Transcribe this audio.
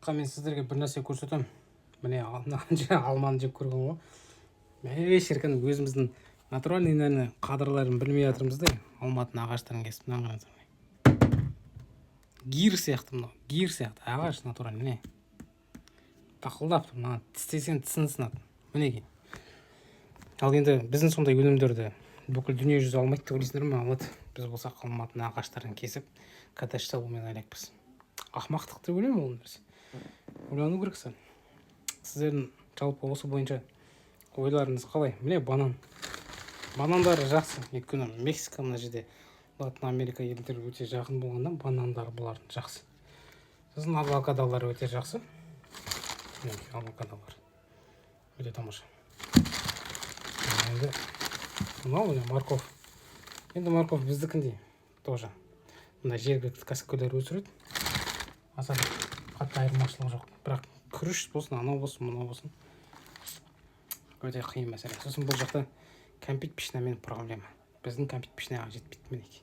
Мен сіздерге бір нәрсе көрсетемін. Міне, мына алманы жеп көрген ғой. Мә, шіркін, өзіміздің натуральный, наверное, қадірлерін білмей жатырмыз да. Алматының ағаштарын кесіп, мынаны қараңыздар, гир сияқты мынау, гир сияқты ағаш, натуральный. Міне, тақылдап тұр. Мына тістесең, тісің сынады, мінекей. Ал енді біздің сондай өнімдерді бүкіл дүние жүзі алмайды деп ойлайсыңдар ма? Алады. Біз болсақ, Алматының ағаштарын кесіп, коттедж салумен әлекпіз. Ақымақтық деп ойлаймын ол нәрсе. Ойлану керек сәл. Сіздердің жалпы осы бойынша ойларыңыз қалай? Міне, банан, банандары жақсы, өйткені Мексика, мына жерде Латын Америка елдері өте жақын болғаннан, банандары бұлардың жақсы. Сосын авокадолары өте жақсы. Мінекей, авокадолар өте тамаша. Енді мынау, міне, морковь. Енді морковь біздікіндей тоже, мына жергілікті кәсіпкерлер өсіреді, аса бір қатты айырмашылығы жоқ. Бірақ күріш болсын, анау болсын, мынау болсын, өте қиын мәселе. Сосын бұл жақта кәмпит пішнамен проблема. Біздің кәмпит пішнаға жетпейді, мінекей.